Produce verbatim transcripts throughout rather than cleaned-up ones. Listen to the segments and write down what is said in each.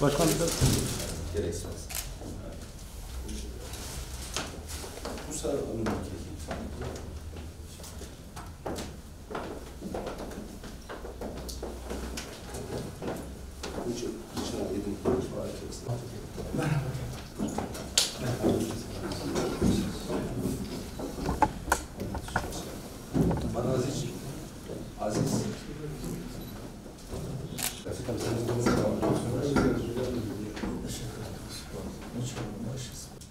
Başkan, gerek sağ olsun. Bu sefer onun Aziz.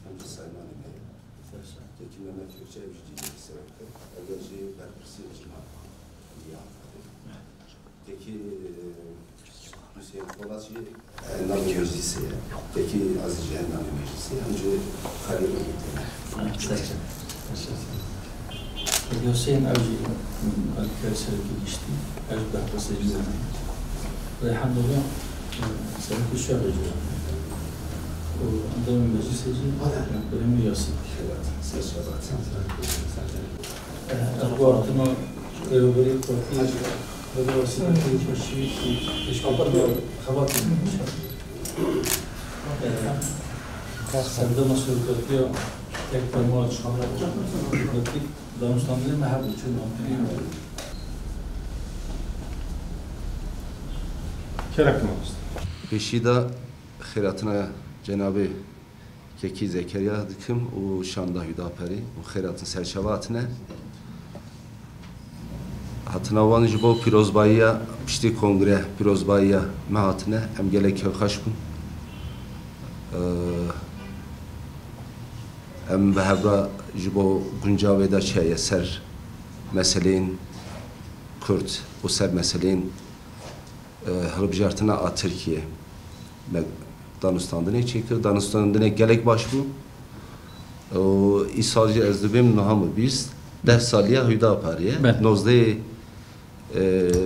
Hem de Sayın Halim Bey. Peki Mehmet Gökçe, ev jî diyecek sebeptir. Eger jî berpirsiyê cîhan ya. Peki, e, Hüseyin Polat jî endamê meclisê ye. Peki Aziz jî endamê meclisê ye. Em jî xerî Hüseyin ev jî, e, serokê giştî, ev jî behbesê jî. Elhamdülillah, e, serokê şerê jî. Û endamê meclisê jî, e, Birêmî Yasîn. Evet, ses şebat. Ev guhertina rêveberê partiyê, rêveberê siyasî, pêşkêşkirina xebatê. Serdema serokatiya tek ferman, danûstandinê me hebû, çi navê? Kerem mamoste. Pêşî de xêratina cenabê Kekî Zekeriya dikim û şanda Hüdaparê û xêratin serçava hatine. Hatina wan ji bo pîrozbayiya piştî kongre, pîrozbayiya me hatine, em gelek kêfxweş bûn. Eee, em bi hevra ji bo guncavê de çi heye ser meseleyên Kurd û ser meseleyên e, hilbijartina a Tirkiyê me danûstandinê çêkir. Danûstandinek gelek baş bû. Û îsal jî ez dibêm niha min bîst, deh saliya Hüdaparê ye. Belê. Nozdeh, e,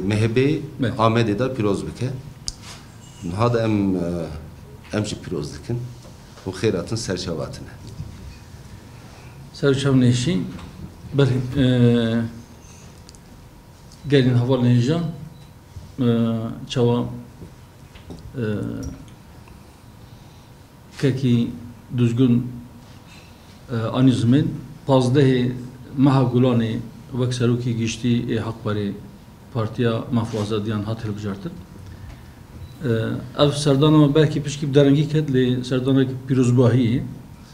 Mehebê Belê. Amedê de pîroz bike. Niha de em, e, em jî pîroz dikin. Û xêratin serçava hatine. Serçava nêşî. Belê, e, gelên hevalên hêja. E, çawa, e, Kekî Duzgun, e, anî zimên, pazdehê meha Gulanê wek serokê giştî ê Hakparê Partiya Mafazediyan hat hilbijartin. E, ev serdana me belkî pişkî bi derengî ket, lê serdanek pîrozbahî ye.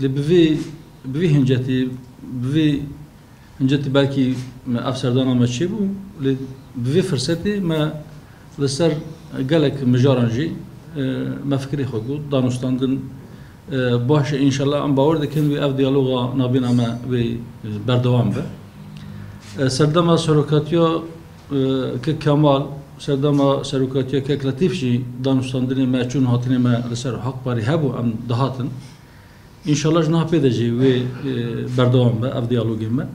Lê bi vê, bi vê hincetê, bi vê Hincetî belkî me ev serdana me çêbû, lê bi vê firsetê me li ser gelek mijaran jî, e, me fikirê xwe got, danûstandin, e, baş e, înşallah em bawer dikin wê ev diyaloga nabêna me wê, e, berdewam be. E, serdema serokatiya, e, Kek Kemal, serdema serokatiya Kek Letîf jî danûstandinê me, çûn hatinê me li ser Hakparê hebû, em dihatin. Înşallah ji niha pê de jî wê, e, berdewam be ev diyalogê me.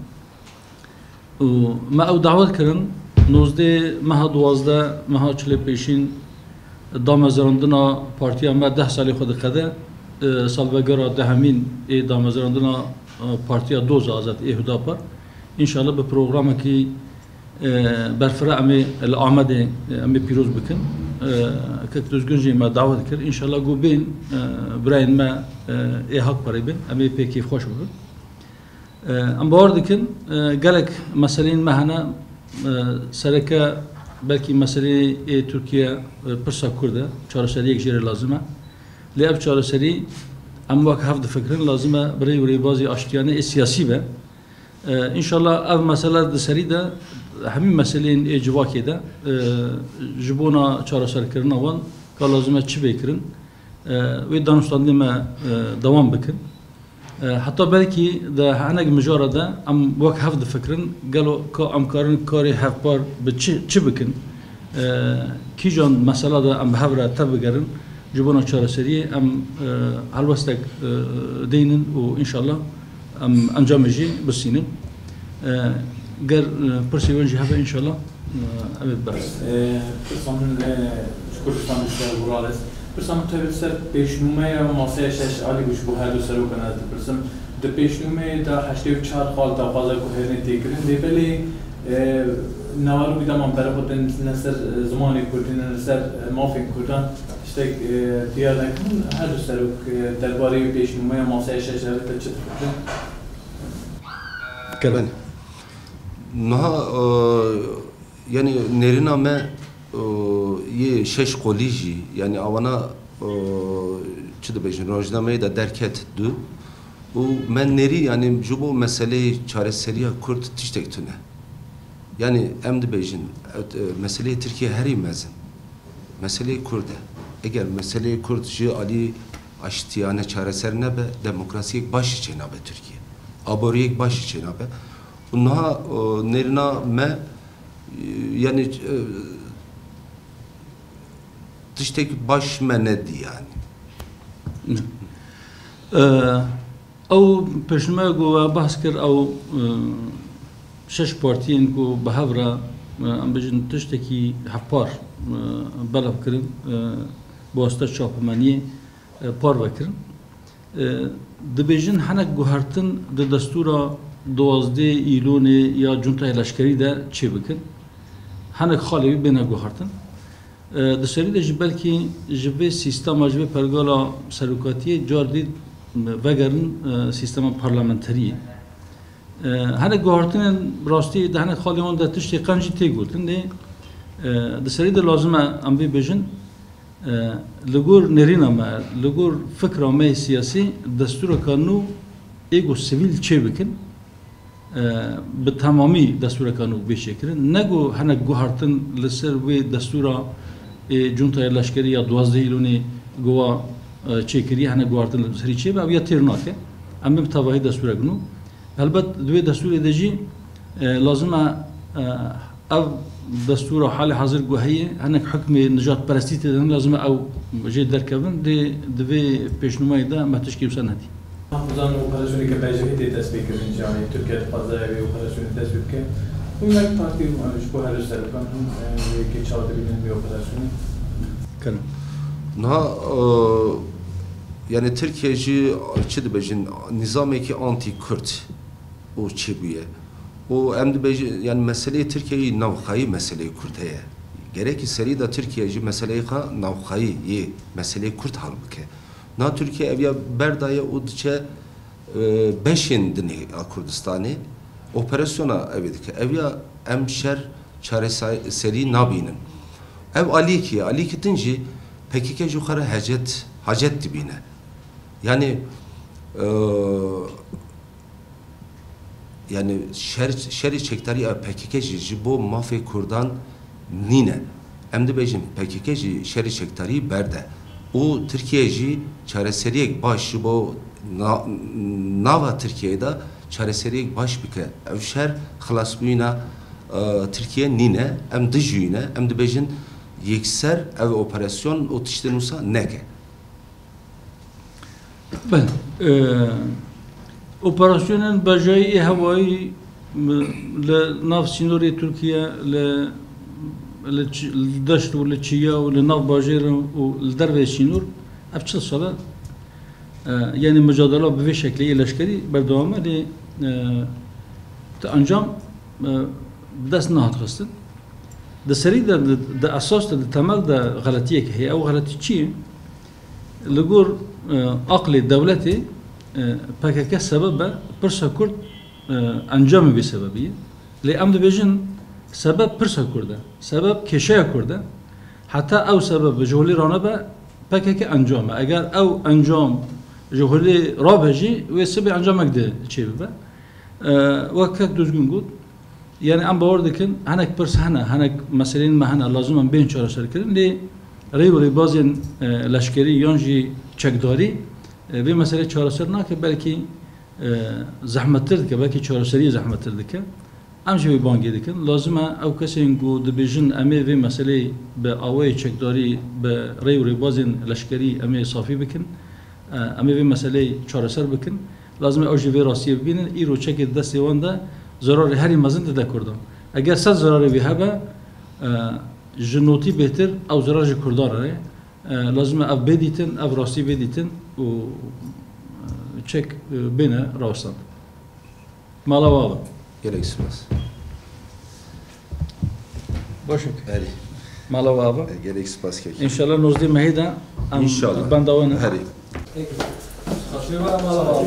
Û me ew dawet kirin, nozdeh meha duwazdeh, meha çilê pêşîn damezrandina partiya me deh salê xwe diqede, e, salvegera dehemîn ê damezrandina, e, partiya Doza Azad ê Hudapar. Înşallah bi programekî E, berfireh em ê li Amedê, e, em ê pîroz bikin. E, Kek Duzgun jî me dawet kir. Înşallah ku bên, e, birayên me, e, ê Hakparê bin. Em ê pê kêfxweş bibin. E, em bawer dikin, e, gelek meseleyên me hene, e, sereke belkî meseleyê ê Tirkiye, e, pirsa Kurd e. Çareseriyek jê re lazim e. Lê ev çareserî em wek hev difikirin, lazim e bi rê û rêbazî aştiyane ê siyasî be. E, înşallah ev mesele di serî de hemî meseleyên ê civakê de, e, ji bona çareserkirina wan ka lazim e çi bê kirin, e, wê danûstandinê me, e, dewam bikin. E, heta belkî di hinek mijara de em wek hev difikirin, gelo ka em karin karê hevpar bi çi, çi bikin? E, kîjan mesela de em bi hev re tev bigerin, ji bona çareseriyê em, e, helwestek, e, deynin û înşallah em encamê jî bisînin. E, ger, e, pirsê wan jî hebe înşallah, e, em ê bibers. E, pirsa min, e, ji Kurdistanê ser Huralis. Pirsa min tevî ser pêşnûmeya maseya şeş alî ku ji bo her du serokan ez dipirsim. Di pêşnûmeyê de heştê û çar xal daxwaza guherînê tê kirin. Lê belê, e, Newalû bî dema berê xwe têne ser, e, zimanê kurdî, ne li ser, e, mafên kurdan tiştek, e, diyar nekirin. Her du serok, e, derbarê pêşnûmeya masaya şeş de çi difikirin? Belê. Niha, e, yani nêrîna me, e, yê şeş qolî jî, yani awana, e, çi dibêjin, rojnameyê de derket du û me nêrî, yani ji bo meseleyê çareseriya kurd tiştek tune. Yani em dibêjin, e, meseleyê Tirkiye herî mezin. Meseleyê Kurd e. Eger meseleyê Kurd ji alî aştiyane çareser nebe, demokrasiyek baş jî çênabe Tirkiye. Aboriyek baş jî çênabe. Û niha, e, nêrîna me, e, yani, e, tiştek baş me nedî yani. E, Ew pêşnûmeya ku we behs kir, ew, e, şeş partiyên ku bi hev re, e, em bêjin tiştekî hevpar, e, belav kirin, e, bi wasita çapemeniyê, e, parve kirin. E, dibêjin hinek guhertin di destûra duwazdeh Îlonê ya cuntayê leşkerî de çêbikin. Hinek xalê wî bêne guhertin. E, di serî de jî belkî ji vê sîstema, ji vê pergala serokatiyê car dî vegerin, e, sîstema parlamenteriyê. E, hinek guhartinên rastî di hinek xalên wan de tiştê qenc jî tê gotin. Lê, e, di serî de lazim e em vê bêjin, e, li gor nêrîna me, li gor fikra me yê siyasî, destûreka nû ê ku sivîl çêbikin, e, bi temamî destûreka nû bê çêkirin. Ne ku hinek guhertin li ser wê destûra, ê, cuntaya leşkerî ya duwazdeh Îlonê ku wa, e, çêkiriye, hinek guhertin li serî çêbe, ew ya têr nake. Em bên bi tevahî destûrek nû. Helbet di wê destûrê de jî, e, lazim e, e, ev destûra halê hazir ku heye, hinek hukmê nijadperestî tê de ne, lazim e ew jê derkevin, lê di vê pêşnûmeyê de me tişkî wisa nedî. Hafizan operasyonê ke B J P tê dest pê kirin, yanî Tirkiye dixwaze vê operasyonê dest pê bike. Hûn wek partî û ji bo her du serokan hûn, e, wê ke çawa dibînin vê operasyonê? Kirin. Niha, e, yani Tirkiye jî çi dibêjin, nîzamekî antî-Kurd û çêbûye. Û em dibêjin, yani meseleyê Tirkiyeyê navxweyî meseleyê Kurd heye. Gerekî serî de Tirkiye jî meseleyê xwe navxweyî yê meseleyê Kurd hal bike. Na Tirkiye ev ya berdaye û diçe, e, beşên dinê a Kurdistanê operasyona ev ê dike. Ev ya em şer çareserî nabînin. Ev alîkî ye. Alîkî din jî P K K ji xwe re hecet, hacet dibîne. Yani, e, yani şer, şerê çekdarî a P K K jî ji bo mafê Kurdan nîne. Em dibêjin P K K jî şerê çekdarî berde. Û Tirkiye jî çareseriyek baş ji bo na-, nava Tirkiyeyê de çareseriyek baş bike. Ev şer xilasbûyîna, e, Tirkiye nîne. Em dijî wî ne. Em dibêjin yekser ev operasyon û tiştên wisa neke. Belê. E, operasyonên bejayî ê hewayî, m, li nav sînorê Tirkiye, li, li çi-, li deşt û li çiya û li nav bajêr û li derveyê sînor, ev çil sal e, e, yanî micadela bi vê şeklê yê leşkerî berdewam e, lê, e, ti encam, e, bi dest nehat xistin. Di serî de, di, di esas de, di temel de xeletiyek heye. Ew xeletî çi ye? Li gor, e, aqlê dewletê, e, P K K sebeb e, pirsa Kurd, e, encamê vê sebebî ye. Lê em dibêjin sebeb pirsa Kurd e, sebeb kêşeya Kurd e. Heta ew sebeb ji holê ranebe, P K K encam e. Eger ew encam ji holê rabe jî, wê sibê encamek di çêbibe. E, wek kek Duzgin got, Yani em bawer dikin, hinek pirs hene, hinek meseleyên me hene, lazim em bên çareserkirin, lê rê û rêbazên, e, leşkerî yan jî çekdarî, e, vê meseleyê çareser nake, belkî, e, zehmettir dike, belkî çareseriyê zehmettir dike. Em jî vê bangê dikin. Lazim e ew kesên ku dibêjin em ê vê meseleyê bi awayê çekdarî, bi rê û rêbazên leşkerî em ê safî bikin, e, em ê vê meseleyê çareser bikin. Lazim e ew jî vê rastiyê bibînin. Îro çekê di destê wan de zerarê herî mezin dide Kurdan. Eger sed zerarê wî hebe, e, ji notî bêhtir ew zerar ji Kurdan re ye. E, lazim e ev bê dîtin, ev rastî bê dîtin û, e, çek, e, bêne rawestan. Mala we ava. Gelek spas. Baş e. Herî. Mala we ava. Gelek spas kek. Înşallah nozdeh mehê de em Înşallah. benda we ne. Herî. Xatirê we mala we ava.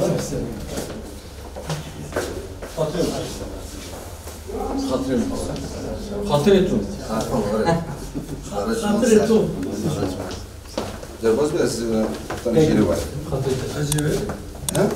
Xatirê we. Xatirê we. Xatirê tu. Xatirê tu. Derbaz be ez e, tanıştırı var. Xatirê tu. Ha?